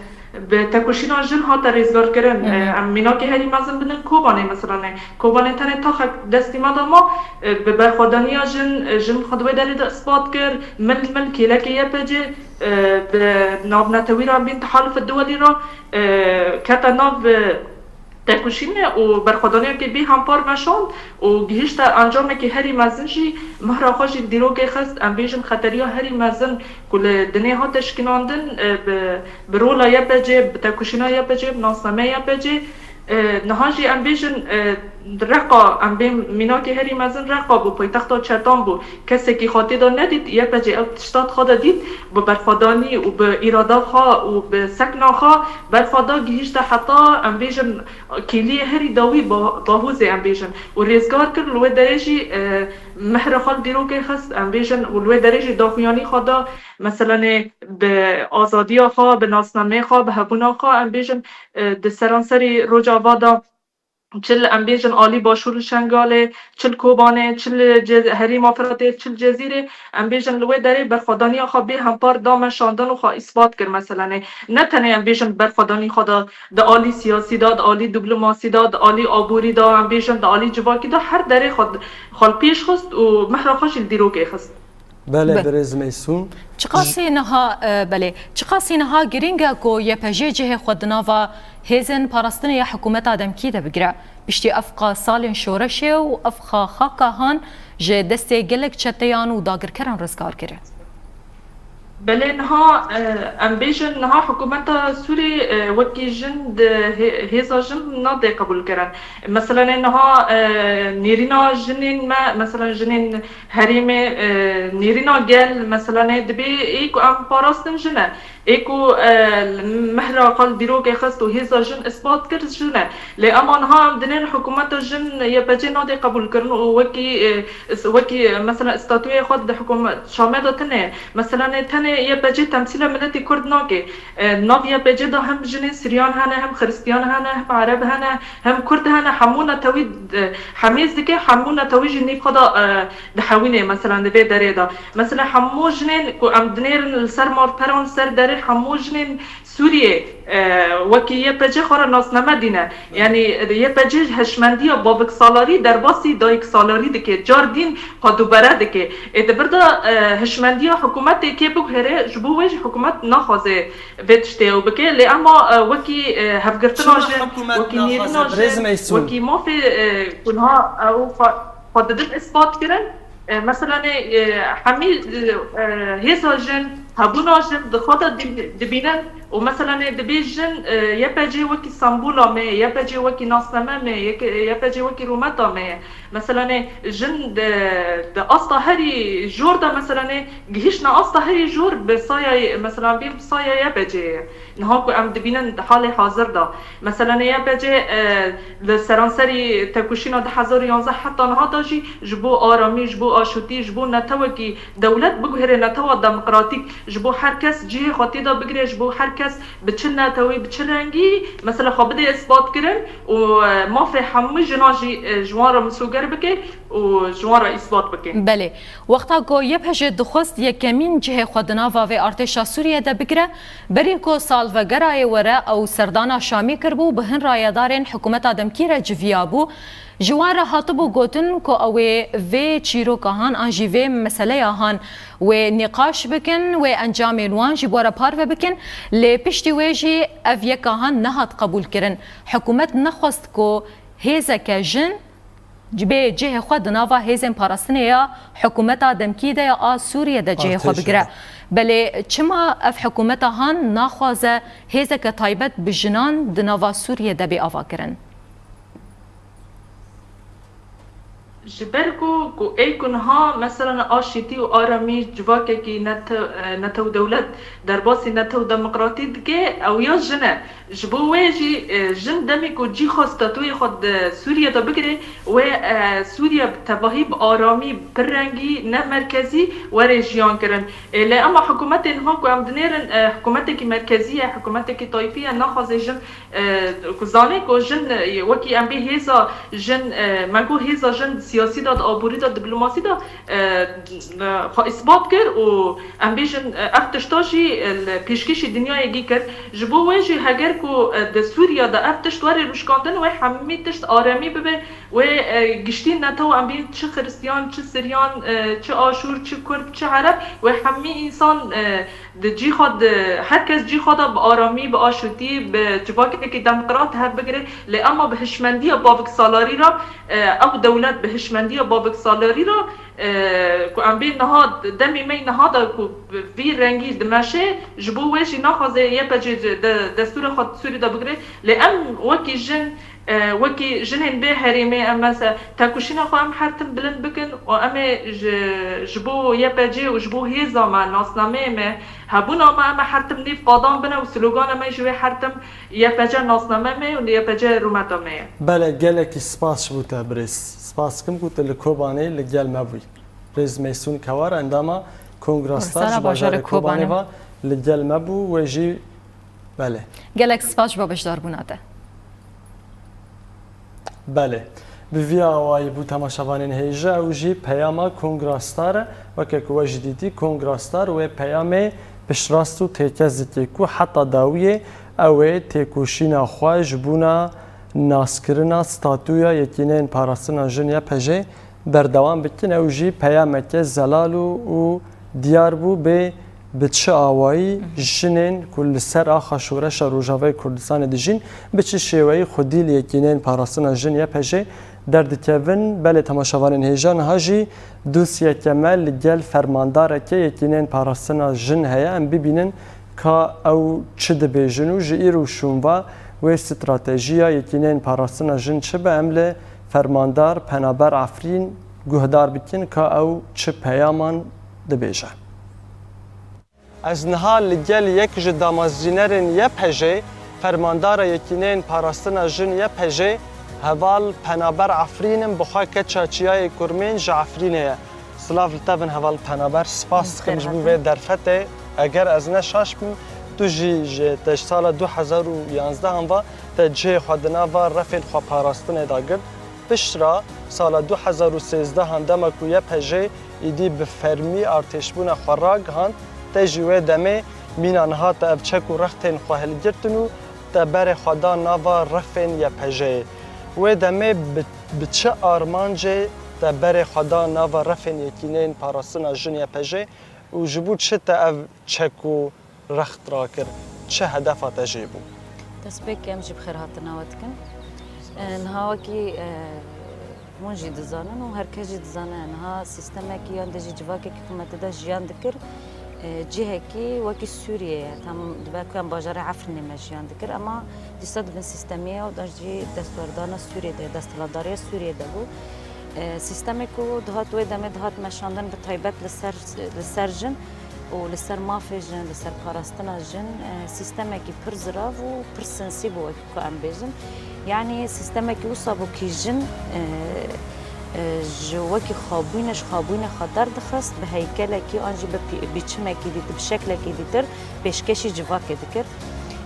bi tekoşîna jin hate rêzgarkirin. Hı hı. E, em mînakê herî mezin bidin Kobanê, meselanê. Kobanê tenê taxek destî me de ma, e, bi berxwedaniya jin, e, jin xwe di wê derê de ispat kir, mil mil kêlekê Y P C, e, bi navnetewîra Bîn Tehaluf Duwelî re, e, kete nav, e, tekoşînê û berxwedaniyekê bê hempar meşand û gihişte encamekî herî mezin jî, mehra xwe jî li dîrokê xist, em bêjin xeteriya herî mezin ku li dinê hate şikînandin, e, bi, bi rola Y P C, bi tekoşîna Y P C, bi nasnameya Y P C, e, niha jî em bêjin, e, Reqa, em bên mînakê herî mezin Reqa bû, paytexta çetan bû. Kesekî xwe tê de nedît, Y P C ew tişta di xwe de dît, bi berxwedanî û bi îrada xwe û bi sekna xwe berfa da gihîşte heta, em bêjin, kêliyê herî dawî Ba-, Bahûzê, em bêjin, û rêzgar kir, li wê derê jî, e, mehra xwe li dîrokê xist, em bêjin, û li wê derê jî daxuyanî xwe da, meselenê bi azadiya xwe, bi nasnameyê xwe, bi hebûna xwe, em bêjin, e, di seranserî Rojava de. Çi li, em bêjin, alî Başûr li Şengalê, çi li Kobanê, çi li Ce-, Herêma Firatê, çi li Cezîrê, em bêjin, li wê derê berxwedaniya xwe bê hempar da meşandin û xwe îspat kir, meselenê. Ne tenê, em bêjin, berxwedanî xwe da di alî siyasî de, di alî diplomasî de, di alî aborî de, em bêjin, di alî civakî de, her derê xwe, xwe li pêş xist û mehra xwe jî li dîrokê xist. Belê, Be- birêz Meysûn. Çiqasî niha, e, belê, çiqasî niha girîng e ku Y P G cihê xwe di nava hêzên parastinê ya hikûmeta demkî de bigire. Piştî evqa salên şoreşê û evqa xaka han ji destê gelek çeteyan û dagirkeran rizgar kir. Belê niha, e, em bêjin niha hikûmeta Sûrî, e, wekî jin di hê-, hêza jin nade qebûlkirin. Meselanê niha, e, nêrîna jinên me, meselan jinên herêmê, e, nêrîna gel, meselanê dibê ê ku em parastin jin e. Ê ku, e, mehra xwe li dîrokê xist û hêza jin ispat kir jin e. Lê ema niha em dinên hikûmeta jin Y P G nade qebûlkirin û wekî, e, is-, wekî, e, mesela statûyê xwe di hikûmet Şamê de tune ye. Mesela nê tenê Y P G temsîla miletî Kurd nake. E, nav Y P G de hem jinên Siryan hene, hem Xiristiyan hene, hem Ereb hene, hem Kurd hene, hemû netewî, e, hemêz dike, hemû netewî jî nîv xwe de, e, dihewînê, mesela di vê derê de. Mesela hemû jinên ku em dinêrin li ser malperan, li ser derê, hemû jinên Sûriyê, e, wekî Y P G xwe re nasname dîne. Yanî Y P G hişmendiya babiksalarî derbasî dayiksalarî dike, car dîn xwe dubere dike. Ê di vir de, e, hişmendiya hikûmetê kê biguhere, ji bo wê jî hikûmet naxwaze vê tiştê ew bike. Lê ema, e, wekî, e, hevgirtina Çima jin, hikûmet wekî naxwaze nêrîna vê? Birêz jin, Meysûn. Wekî mafê, e, ku niha ew xwe, xwe didin ispat kirin, e, meselanê, e, hemî, e, e, hêza jin, hebûna jin di xwe de dib-, dibînin û meselanê dibê jin, e, Y P G wekî sembola me, Y P G wekî nasname me, Y P G wekî rûmeta me ye. Meselanê jin di, di asta herî jor de meselanê gihiştine asta herî jor bi sayayê, meselan bê bi saya Y P G ye. Niha ku em dibînin di halê hazir de, meselanê Y P G, e, li seranserî tekoşîna du hezar û yanzdeh heta niha de jî ji bo aramî, ji bo aşûtî, ji bo netewekî dewlet biguhere netewa demokratîk, ji bo her kes cihê xwe tê de bigire, ji bo her kes bi çi netewî, bi çi rengî, mesela xwe bide ispat kirin û, e, mafê hemû jinan jî, e, ji wan re misoger bike û ji wan re îsbat bike. Belê. Wexta ku Y P G dixwest yekemîn cihê xwe di nava vê artêşa Sûriyê de bigire, berî ku salvegerayê were ew serdana Şamî kiribû, bi hin rayedarên hikûmeta demkî re civiyabû. Ji wan re hatibû gotin ku ew ê vê çîroka han an jî vê meseleya han wê nîqaş bikin, wê encamên wan ji bo re parve bikin, lê piştî wê jî ev yeka han nehat qebûlkirin. Hikûmet nexwest ku hêzeke jin bê cihê xwe di nava hêzên parastinê ya hikûmeta demkî de ya a Sûriyê de cihê xwe Artêşê bigire. de. Belê çima ev hikûmeta han naxwaze hêzeke taybet bi jinan di nava Sûriyê de bê avakirin? Ji ber ku, ku ê ku niha, meselen, aşîtî û aramî civakekî netew, e, netew dewlet derbasî netew demokratî dike, ew ya jin e. Ji bo wê jî, e, jin demê ku cî xwe, statûyê xwe di Sûriye de bigire, wê, e, Sûriye bi tevahî, bi aramî, bi pirrengî, ne merkezî were jiyan kirin. E, lê ema hikûmetê niha ku em dinêrin, e, hikûmetekî merkezî ye, hikûmetekî tayfî ye, naxwaze jin, e, ku zanê ku jin, e, wekî em bê hêza jin, e, me got hêza jin di siyasî de, di aborî de, diplomasî de, e, xwe îspat kir û em bêjin, e, ev tişta jî, e, li pêşkêşî dinyayê gî kir. Ji bo wê jî heger ku, e, di Sûriya de ev tişt were rûşkandin, wê hemî tişt aremî bibe, wê, e, giştî netew em bêjin çi Xiristiyan, çi Siryan, e, çi Aşûr, çi Kurd, çi Ereb, wê hemî însan, e, di cî xwe de, her kes cî xwe de bi aramî, bi aşûtî, bi civakekî demokrat hev bigire. Lê ema bi hişmendiya babiksalarî re, e, ew dewlet bi hişmendiya babiksalarî re, e, ku em bê niha, demê me niha de ku bi vî rengî dimeşe, ji bo wê jî naxwaze Y P G de destûra xwe di Sûrî de bigire. Lê em wekî jin, e, wekî jinên vê herêmê em, mesela, tekoşîna xwe em her tim bilind bikin û em ê ji, ji bo Y P G û ji bo hêza me, nasnameyê me, hebûna me, em ê her tim nîv qadan bine û slogana me jî wê her tim Y P G nasname me û Y P G rûmeta me ye. Belê, gelekî spas ji bo te birêz. Spas dikim ku tu li Kobanê li gel me bûyî. Birêz Meysûn Kewar, endama Kongra Star ji bajarê Kobanê ve li gel me bû, wê jî, belê. Gelek spas ji bo beşdarbûna te. Belê. Bi vî awayî bû temaşevanên hêja, ew jî peyama Kongra Star e. Weke ku we jî dîtî, Kongra Star wê peyamê piştrast û têkez dike ku heta dawiyê ew ê têkoşîna xwe ji bona naskirina statûya Yekîneyên Parastina Jin Y P J berdewam bikin. Ew jî peyameke zelal û, û Diyar bû bê bi çi awayî jinên ku li ser axa şoreşa Rojavayê Kurdistanê dijîn, bi çi şêweyî xwedî li Yekîneyên Parastina Jin, Y P J, derdikevin. Belê temaşevanên hêja, niha jî dosyeke me li gel fermandarekê Yekîneyên Parastina Jin heye. Em bibînin ka ew çi dibêjin û ji îro şûnva wê stratejiya Yekîneyên Parastina Jin çi be, em li fermandar Penaber Efrîn guhdar bikin ka ew çi peyaman dibêje. Ez niha li gel yek ji damezrînerên Y P J, fermandara Yekîneyên Parastina Jin, Y P J, heval Penaber Efrîn im, bi xwe keça Çiyayê Kurmên ji Efrînê ye. Silav li te bin heval Penaber, spas dikim ji bo vê derfetê. Eger ez ne şaş bim, tu jî ji te ji sala du hezar û yanzdeh an ve te cihê xwe di nava refên xweparastinê de girt. Piştre sala du hezar û sêzdeh an dema ku Y P J îdî bi fermî artêşbûna xwe ragihand, te jî wê demê mîna niha te ev çek û rextên xwe hilgirtin û te berê xwe da nava refên Y P J'ê. Wê demê bi, bi çi armancê te berê xwe da nava refên Yekîneyên Parastina Jin, Y P J, û ji bo çi te ev çek û rext rakir, çi hedefa te jê bû? Destpêkê em jî bi xêrhatina we dikin. E, niha wekî, e, hûn jî dizanin û her kes jî dizane, niha sîstemekî yan de jî civakekî ku me tê de jiyan dikir, e, cihekî wekî Sûriyê ye. Tam dibe ku em bajarê Efrînê me jiyan dikir, ema dîsa di bin sîstemê ye û da jî destwerdana Sûriyê de, desthilatdariya Sûriyê de bû. E, sîstemê ku dihat wê demê dihat meşandin, bi taybet li ser, li ser jin û li ser mafê jin, li ser parastina jin, e, sîstemekî pir zirav û pir sinsî bû, wekî ku em bêjin. Yanî sîstemekî wisa bû kî jin, e, e, ji wekî xwebûyîne, ji xwebûyînê xwe derdixist, bi heykelekî an jî bi pî-, biçimekî dîtir, bi şeklekî dîtir pêşkêşî civakê dikir.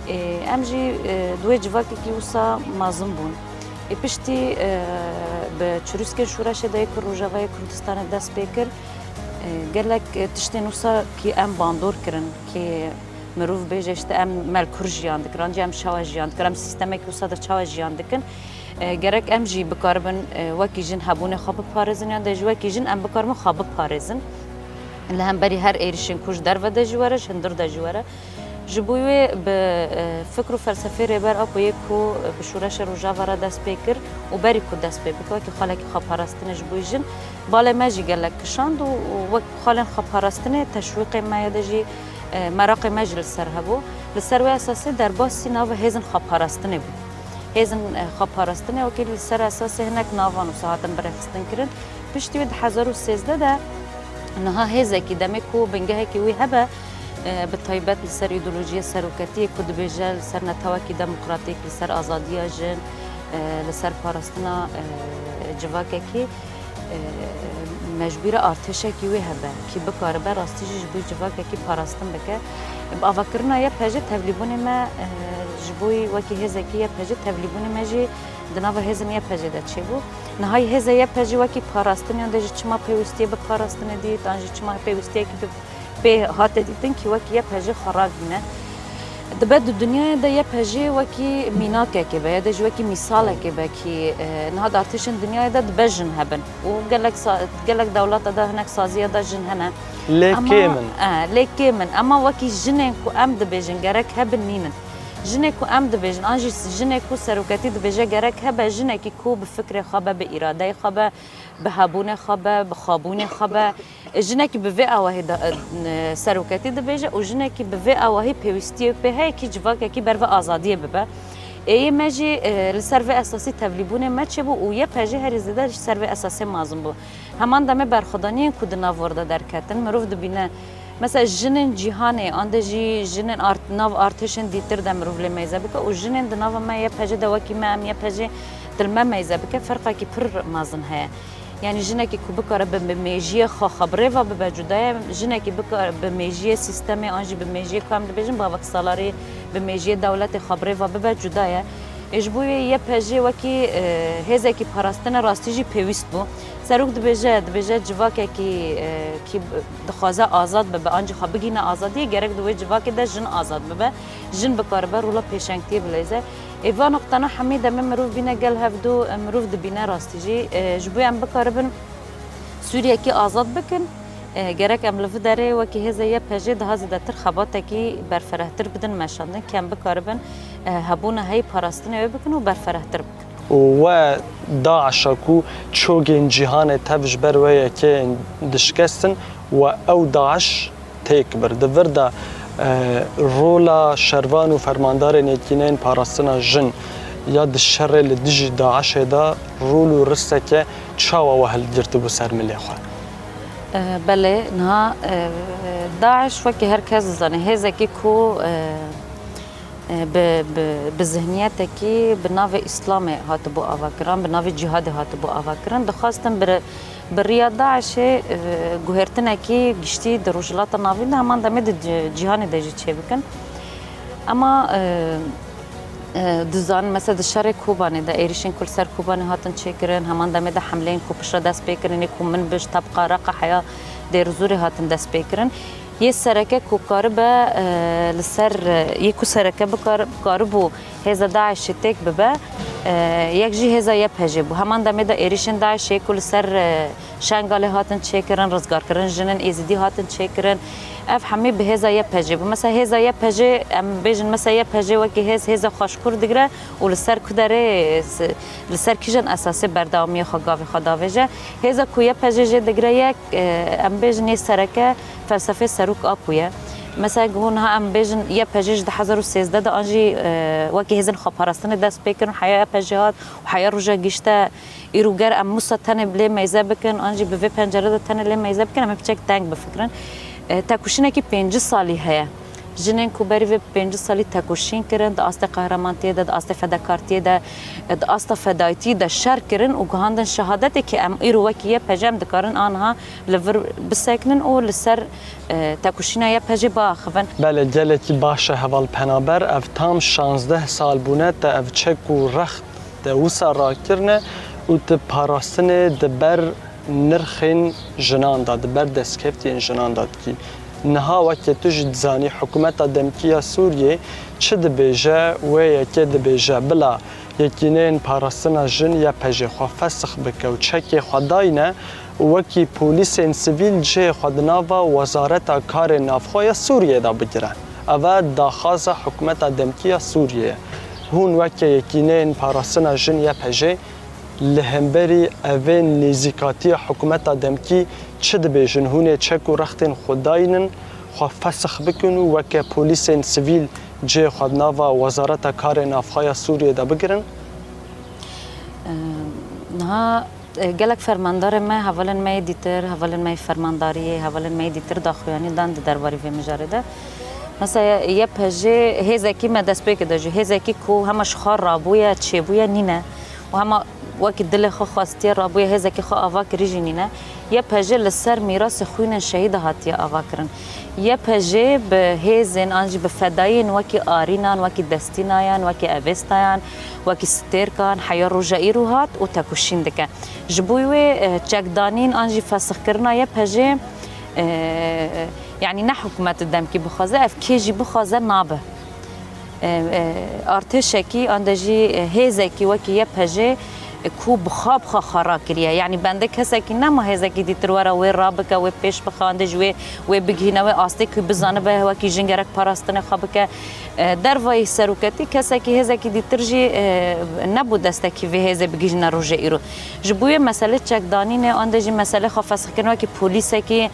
Ê, em jî, e, di wê civakekî wisa mezin bûn. Ê, piştî, e, bi çirûskên şoreşê de yê ku Rojavayê Kurdistanê dest pê kir, e, gelek, e, tiştên wisa kî em bandor kirin, kî mirov bêje, işte, em me li kur jiyan dikir, an jî em çawa jiyan dikir, em sîstemekî wisa de çawa jiyan dikin. E, gerek em jî bikaribin, e, wekî jin hebûnê xwe biparêzin, yan de jî wekî jin em bikaribin xwe biparêzin. Li hemberî her êrişên ku ji derve de jî were, ji hundir de jî were. Ji bo wê bi, e, fikr û felsefê Rêber Apo yê ku, e, bi şoreşa Rojava re dest pê kir û berî ku dest pê bike, wekî xalekî xweparastinê ji bo jin, balê me jî gelek kişand û, û wek xalên xweparastinê teşwîqê me ya de jî, e, meraqê me jî li ser hebû. Li ser wê esasê derbasî nava hêzin xweparastinê bû. Hêzin, e, xweparastinê wekî li ser esasê hinek navan wisa hatin birêxistin kirin. Piştî wê di hezar û sêzdeh de niha hêzekî demê ku bingehekî wî hebe, e, bi taybet li ser îdeolojiyê seroketiyê ku dibêje li ser netewekî demokratîk, li ser azadiya jin, e, li ser parastina, e, civakekî, e, mecbûre artêşekî wê hebe, kî bikaribe rastî jî ji bo civakekî parastin bike. Bi avakirina Y P J tevlîbûnê me, e, ji bo wekî hêzekî Y P J tevlîbûnê me jî di nava hêzên Y P J de çêbû. Niha hêzê Y P J wekî parastin, yan de jî çima pêwîstiyê bi parastinê dît, an jî çima pêwîstiyekî bi pê hate dîtin kî wekî Y P J xwe ragihîne. Dibe di dinyayê de Y P J wekî mînakekê be, ya de jî wekî mîsalekê be kî, e, niha di artêşên dinyayê de dibe jin hebin. Û gelek sa-, gelek dewleta de hinek saziya de jin hene. Lê kêm in. E, lê kêm in. Ema wekî jinên ku em dibêjin gerek hebin nînin. Jinê ku em dibêjin, an jî jinê ku seroketî dibêje gerek hebe, jinekî ku bi fikrê xwe be, bi îradeyê xwe be, bi hebûnê xwe be, bi xwebûnê xwe be. Jinekî bi vê awahî de, e, seroketî dibêje û jinekî bi vê awahî pêwîstiyê pê heye kî civakekî ber ve azadiyê bibe. Ê yê me jî, e, li ser vê esasî tevlîbûnê me çêbû û Y P J herî zêde ji ser vê esasê mezin bû. Heman demê berxwedaniyên ku di nav wir de derketin, mirov dibîne, mesela jinên cîhanê, an de jî jinên art-, nav artêşên dîtir de mirov lê meyze bike û jinên di nava me Y P J de wekî me, em Y P J dil me meyze bike, ferqekî pir mezin heye. Yanî jinekî ku bikare bi, bi mêjiyê xwe, xwe bi rêva bibe cuda ye, jinekî bikare bi mêjiyê sîstemê an jî bi mêjiyê ku em dibêjin baveksalarî, bi mêjiyê dewletê xwe bi rêva bibe cuda ye. Ê ji bo wê Y P J wekî, e, hêzekî parastinê rastî jî pêwîst bû. Serok dibêje, dibêje civakekî, e, kî dixwaze azad bibe, an jî xwe bigihîne azadiyê, gerek di wê civakê de jin azad bibe, jin bikaribe rola pêşengtiyê bileyze. Ê va noqtana hemî demê mirov bîne gel hevdu, e, mirov dibîne rastî jî, e, ji bo em bikaribin Sûriyekî azad bikin, E, gerek em li vî derê wekî hêzê Y P J daha zêdetir xebatekî berferehtir bidin meşandin, ke em bikaribin, e, hebûna heyî parastinê wê bikin û berferehtir bikin. Û we DAIŞa ku çogên cîhanê tev ji ber wê yekê dişkestin, we ew DAIŞ têk bir. Di vir de, e, rola şervan û fermandarên Yekîneyên Parastina Jin ya di şerê li dijî DAIŞê de rol û risteke çawa we hilgirtibû ser milê xwe? E, belê, niha, e, DAIŞ wekî her kes dizane, hêzekî ku, e, e, bi, bi, bi zihniyetekî bi navê Îslamê hatibû avakirin, bi navê cîhadê hatibû avakirin, dixwastin bi, bi riya DAIŞê, e, guhertinekî giştî di Rojhilata Navîn de, heman demê di ci-, cîhanê de jî çêbikin. Ema, e, e, dizanin, mesela di şerê Kobanê de, êrîşên ku li ser Kobanê hatin çêkirin, heman demê de hemleyên ku piştre dest pê kirinê, ku min bişt, tebqa Reqa heya Dêrizorê hatin dest pê kirin. Yê sereke ku karibe, e, li ser, e, yê ku sereke bikar-, karibû hêza DAIŞê têk bibe, e, yek jî hêza Y P J bû. Heman demê de êrîşên DAIŞê ku li ser, e, Şengalê hatin çêkirin, rizgarkirin jinin Êzidî hatin çêkirin. Ev hemî bi hêza Y P J bû. Mesela hêza Y P J, em bêjin mesela Y P J wekî hêz, hêza xwe ji kur digire û li ser ku derê, s-, li ser kîjan esasê berdewamiya xwe gavê xwe davêje. Hêza ku Y P J jê digire yek, e, em bêjin yê sereke felsefê Serok Apo ye. Mesela hûn ha em bêjin Y P J ji du hezar û sêzdeh de an jî, e, wekî hêzên xweparastinê dest pê kirin, heya Y P J hat û heya roja gişte îro ger em wisa tenê lê meyze bikin, an jî bi vê pencere de tenê lê meyze bikin, em ê piçek teng bifikirin. E, tekoşînekî pêncî salî heye. Jinên ku berî vê pêncî salî tekoşîn kirin, di astê qehremaniyê de, di astê fedakartiyê de, di asta fedayîtiyê de şer kirin û guhandin şehadetê, ke em îro wekî Y P J em dikarin aniha li vir bisekinin û li ser, e, tekoşîna Y P J biaxivin. Belê, gelekî baş e heval Penaber, ev tam şazdeh sal bûne te ev çek û rext te wisa rakirine û tu parastinê di ber nirxên jinan de, di ber destkeftiyên jinan de dikî. Niha weke tu jî dizanî, hikûmeta demkî ya Sûriyê çi dibêje, wê yekê dibêje, bila Yekîneyên Parastina Jin Y P J xwe fesix bike û çekê xwe dayne û wekî polîsên sivîl cihê xwe di nava Wezareta Karê Navxwe ya Sûriyê de bigire. Ev e daxwaza hikûmeta demkî ya Sûriyê ye. Hûn weke Yekîneyên Parastina Jin Y P J li hemberî evên nêzîkatiya hikûmeta demkî çi dibêjin? Hûn ê çek û rextên xwe daynin, xwe fesix bikin û weke polîsên sivîl cihê xwe di nava Wezareta Karê Navxwe ya Sûriyê de bigirin? Em, niha, e, gelek fermandarê me, hevalên me yê dîtir, hevalên me yê fermandariyê, hevalên me yê dîtir daxuyanî dan di derbarê vê mijarê de. Mesela Y P J hêzekî me destpêkê de jî, hêzekî ku hema ji xwe rabûye, çêbûye nîne û hema wekî dilê xwe xwestiye rabûye, hêzekî xwe ava kirî jî nîne. Y P J li ser mîrasê xwînên şehîda hatiye ava kirin. Y P J bi hêzên an jî bi fedayiyên wekî Arînan, wekî Destînayan, wekî Evêstayan, wekî Stêrkan heya roja îro hat û tekoşîn dike. Ji bo wê, e, çekdanîn an jî fesixkirina Y P J, e, yanî ne hikûmetê demkî bixwaze, ev kê jî bixwaze nabe. E, e, artêşekî, an de jî, e, hêzekî wekî Y P J, e, ku bi xwe bi xwe xwe rakiriye. Yanî bende kesekî nema hêzekî dîtir were wê rabike, wê pêş bixe, an de jî wê, wê bigihîne wê astê ku bizanibe wekî jin gerek parastinê xwe bike. E, dervayî seroketî kesekî hêzekî dîtir jî, e, nebû destekî vê hêzê bigihîne rojê îro. Ji bo wê meselê çekdanînê, an de jî meselê xwe fesixkirin wekî polîsekî,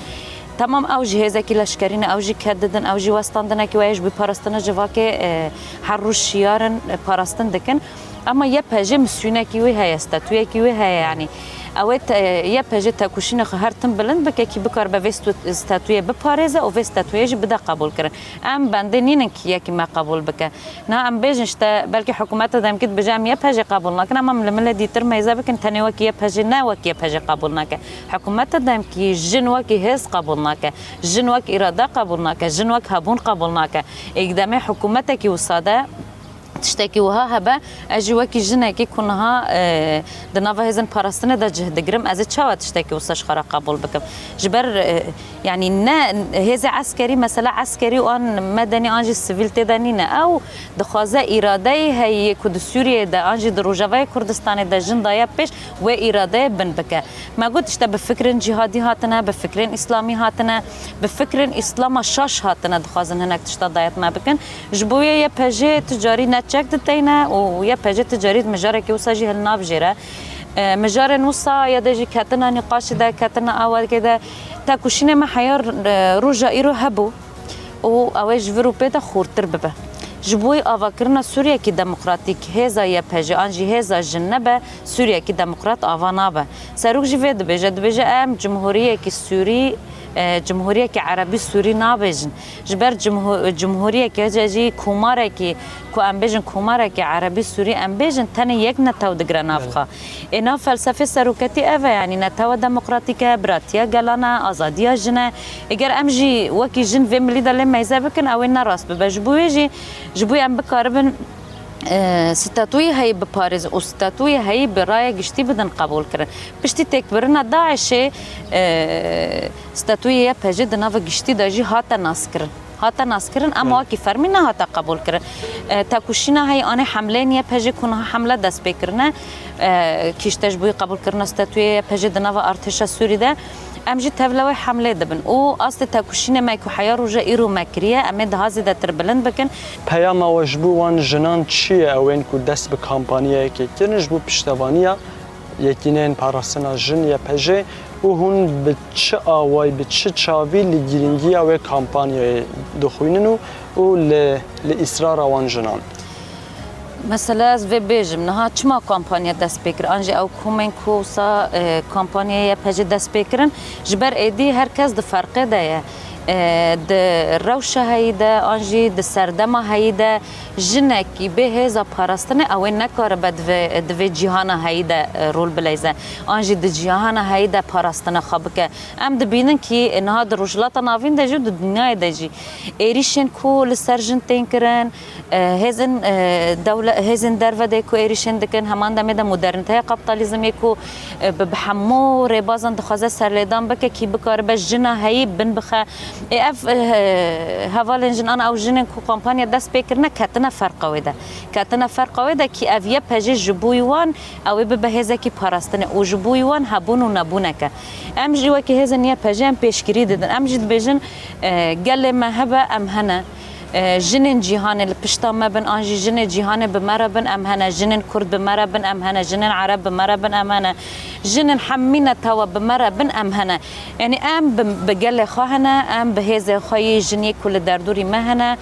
Temam, ew jî hêzekî leşkerî ne, ew jî ked didin, ew jî westandinekî we ye ji bo parastina civakê, e, her roj şiyar in, e, parastin dikin. Ema Y P J misûnekî wê heye, statuyekî wê heye, yanî. Ew ê te-, Y P J tekoşînê xwe her tim bilind bike kî bikaribe vê stu-, statuyê biparêze û vê statuyê jî bide qebûlkirin. Em bendê nînin kî yekî me qebûl bike. Na em bêjin işte, belkî hikûmeta demkî dibêje em Y P J qebûl nakin, ema em li milê dîtir meyze bikin, tenê wekî Y P J ne, wekî Y P J qebûl nake. Hikûmeta demkî jin wekî hêz qebûl nake, jin wek îrade qebûl nake, jin wek hebûn qebûl nake. Êk demê hikûmetekî wisa de tiştekî wiha hebe, ez jî wekî jinekî ku niha, e, di nava hêzên parastinê de cih digirim, ez ê çawa tiştekî wisa ji xwe re qebûl bikim? Ji ber, e, yanî ne hêzê eskerî, mesela eskerî û an medenî an jî sivîl tê de nîne. Ew dixwaze îradeyê heyî ku di Sûriyeyê de an jî di Rojavayê Kurdistanê de jin daye pêş, wê îradeyê bin bike. Me got, işte, bi fikrên cîhadî hatine, bi fikrên îslamî hatine, bi fikrên îslama şaş hatine, dixwazin hinek tişta dayetme bikin. Ji bo wê Y P J tu carî ne çek diteyne û Y P J tu carî mijarekî wisa jî hilnabijêre. E, mijarên wisa ya de jî ketina nîqaşê de, ketina awakê de, tekoşînê me heya, e, roja îro hebû û ew ê ji vir û pê de xurtir bibe. Ji bo avakirina Sûriyekî demokratîk, hêza Y P J an jî hêza jin nebe, Sûriyekî demokrat ava nabe. Serok jî vê dibêje, dibêje, em cumhuriyekî Sûrî, e, cumhuriyekî Erebî Sûrî nabêjin. Ji ber cumhu-, cumhuriyekê jî komarekî, ku em bêjin komarekî Erebî Sûrî em bêjin, tenê yek netew digire nav xwe. Ê nav felsefê seroketî ev e, yanî netewa demokratîk e, biratiya gelan e, azadiya jin e. Eger em jî wekî jin vê milî de lê meyze bikin, ew ê ne rast bibe. Ji bo wê jî, ji bo em bikaribin, e, statûyê heyî biparêzin û statûyê heyî bi raya giştî bidin qebûlkirin. Piştî têkbirina DAIŞê, e, statûyê Y P J di nava giştî de jî hate naskirin. Hate naskirin, ama wekî fermî nehate qebûlkirin. E, tekoşîna heyî anê hemleyên Y P J ku niha hemle dest pê kirine, e, kîşte ji bo qebûlkirina statûyê Y P J di nava artêşa Sûrî de, em jî tevlewê hemlê dibin û astê tekoşînê me ku heya roja îro me kiriye, em ê daha zêdetir bilind bikin. Peyama we ji bo wan jinan çi ye, ew ên ku dest bi kampanyayekê kirin ji bo piştevaniya Yekîneyên Parastina Jin, Y P J, û hûn bi çi awayî, bi çi çavî li girîngiya wê kampanyayê dixwînin û, û li, li îsrara wan jinan? Mesela ez vê bêjim, niha çima kampanya dest pê kir? An jî ew komên ku wisa, e, kampanyaya Y P J dest pê kirin, ji ber êdî her kes di ferqê de ye. E, di rewşa heyî de, an jî di serdema heyî de jinekî bê hêza parastinê ew ê nekaribe di vê, di vê cîhana heyî de, e, rol bileyze. An jî di cîhana heyî de parastina xwe bike. Em dibînin kî niha di Rojhilata Navîn de jî û di dinyayê de jî êrîşên ku li ser jin tên kirin, e, hêzên, e, dewle-, hêzên derve de ku êrîşên dikin, heman demê de modernîteya kapitalizmê ku, e, bi, bi hemû rêbazan dixwaze serlêdan bike kî bikaribe jina heyî bin bixe. Ê ev, e, hevalên jinan, ew jinên ku kampanya dest pê kirine, ketine ferqa wê de. Ketine ferqa wê de kî ev Y P J ji bo wan ew ê bibe hêzekî parastinê û ji bo wan hebûn û nebûneke. Em jî wekî hêzên Y P J em pêşgirî didin. Em jî dibêjin, e, gelê me hebe em hene. E, jinên cîhanê li pişta me bin, an jî jinê cîhanê bi me re bin, em hene. Jinên Kurd bi me re bin, em hene. Jinên Ereb bi me re bin, em hene. Jinên hemî netewa bi me re bin, em hene. Yanî em bi, bi gelê xwe hene, em bi hêzên xwe yê jiniyê ku li derdorî me hene,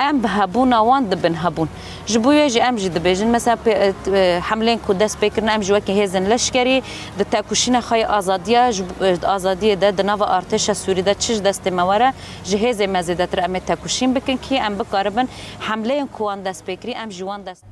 em bi hebûna wan dibin hebûn. Ji bo wê jî em jî dibêjin, mesela pê-, e, hemlên ku dest pê kirin, em jî wekî hêzên leşkerî di tekoşîna xwe yê azadiya, ji bo, e, azadiyê de di nava artêşa Sûrî de çi ji destê me were, ji hêzê me zêdetir em ê tekoşîn bikin kî em bikaribin hemleyên ku wan dest pê kirî, em ji wan dest.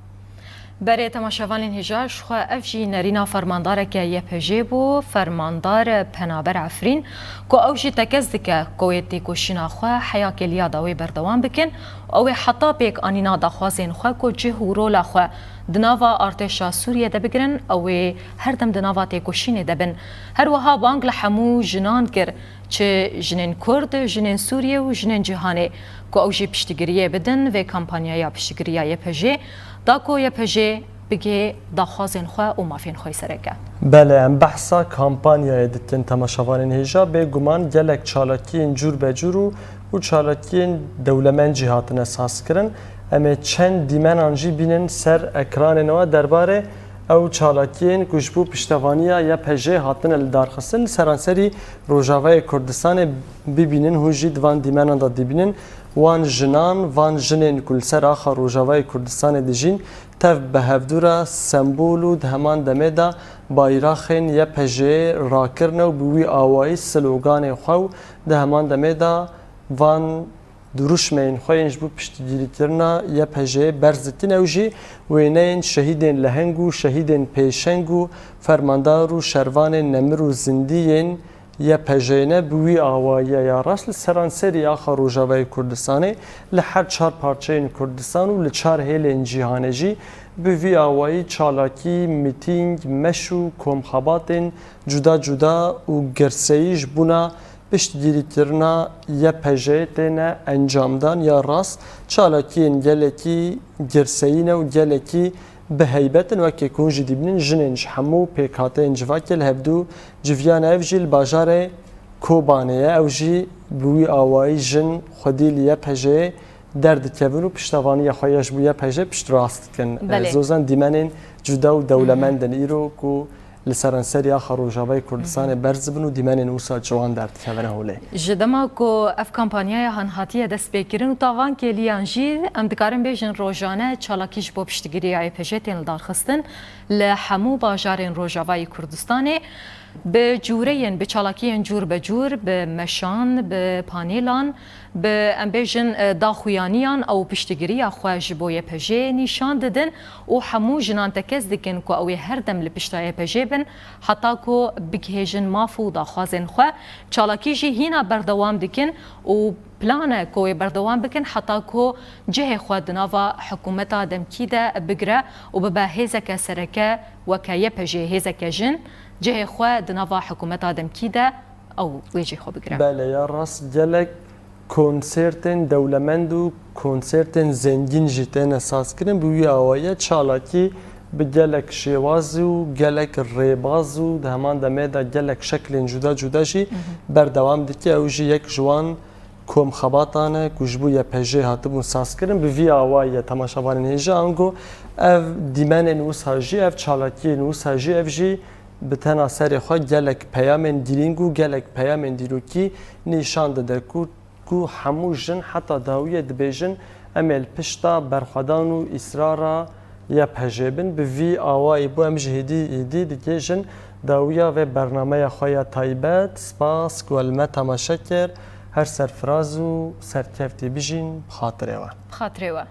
Berê temaşevanên hêja, ji xwe ev jî nerîna fermandareke Y P J bû, fermandar Penaber Efrîn, ku ew jî tekez dike ku wê têkoşîna xwe heya kêliya dawê berdewam bikin û ew ê heta pêk anîna daxwazên xwe ku cih û rola xwe di nava artêşa Sûriyê de bigirin, ew ê her dem di nava têkoşînê de bin. Her wiha bang li hemû jinan kir, çi jinên Kurd, jinên Sûriyê û jinên cîhanê, ku ew jî piştgiriyê bidin vê kampanyaya piştgiriya Y P J, da ku Y P J bigê daxwazên xwe û mafên xwe yê sereke. Belê, em behsa kampanyayê dikin, temaşevanên hêja. Bêguman gelek çalakiyên cûrbecûr û, û çalakiyên dewlemend jî hatine sazkirin. Em ê çend dîmenan jî bînin ser ekranên we derbarê ew çalakiyên ku ji bo piştevaniya Y P J hatine lidarxistin. Li seranserî Rojavayê Kurdistanê bibînin, hûn jî di van dîmenan de dibînin. Wan jinan, van jinên ku li ser axa Rojavayê Kurdistanê dijîn, tev bi hevdû re sembol û di heman demê de bayraxên Y P J'ê rakirine û bi wî awayî sloganê xwe û di heman demê de van dirûşmeyên xwe yên ji bo piştgirîkirina Y P J'ê berz dikin. Ew jî wêneyên şehîdên leheng û şehîdên pêşeng û fermandar û şervanên nemir û zindî yên Y P J'ê ne bi wî awayî ye ya rast li seranserî axa Rojavayê Kurdistanê, li her çar parçeyên Kurdistan û li çar hêlên cîhanê jî bi vî awayî çalakî, mîtîng, meş û komxebatên cuda cuda û girseyî ji bona piştgirîkirina Y P J'ê têne encamdan. Ya rast çalakiyên gelekî girseyî ne û gelekî bi heybet in. Wekî ku hûn jî dibînin, jinên ji hemû pêkhateyên civakê li hevdû civiyane, ev jî li bajarê Kobanê ye. Ew jî bi wî awayî jin xwedî li Y P J'ê derdikevin û piştevaniya xwe ya ji bo Y P J piştrast dikin. Belê. Zozan dîmenên cuda û dewlemend in îro ku li seranserî axa Rojavayê Kurdistanê berz dibin û dîmenên wisa ciwan derdikevine holê. Ji dema ku ev kampanyaya han hatiye destpêkirin û tavan kêliyan jî, em dikarin bêjin rojane çalakî ji bo piştgiriya Y P J tên lidarxistin li hemû bajarên Rojavayê Kurdistanê. Bi cûreyên, bi çalakiyên cûr be cûr, bi meşan, bi panêlan, bi, em bêjin, e, daxuyaniyan ew piştgiriya xwe ji bo Y P J'ê nîşan didin û hemû jinan tekez dikin ku ew ê her dem li pişta Y P J'ê bin, heta ku bigihêjin maf û daxwazên xwe. Çalakî jî hîna berdewam dikin û plan e ku wê berdewam bikin heta ku cihê xwe di nava hikûmeta demkî de bigire û bibe hêzeke sereke weke Y P J'ê, hêzeke jin, cihê xwe di nava hikûmeta demkî de ew wê cihê xwe bigire. Belê, ya rast, gelek konsertên dewlemend û konsertên zengîn jî têne sazkirin. Bi wî awayî çalakî bi gelek şêwaz û gelek rêbaz û di heman demê de gelek şeklên cuda cuda jî berdewam dike. Ew jî yek ji wan komxebatan e ku ji bo Y P J hatibûn sazkirin. Bi vî awayî ye, temaşevanên hêja, ango ev dîmenên wisa jî, ev çalakiyên wisa jî, ev jî bi tena serê xwe gelek peyamên girîng û gelek peyamên dîrokî nîşan dide ku, ku hemû jin heta dawiyê dibêjin, em ê li pişta berxwedan û îsrara Y P J'ê bin. Bi vî awayî bû, em jî hêdî hêdî digihêjin dawiya vê bernameya xwe ya taybet. Spas ku li me temaşe kir. Her serfiraz û serkeftî bijîn. Bi xatirê we. Bi xatirê we.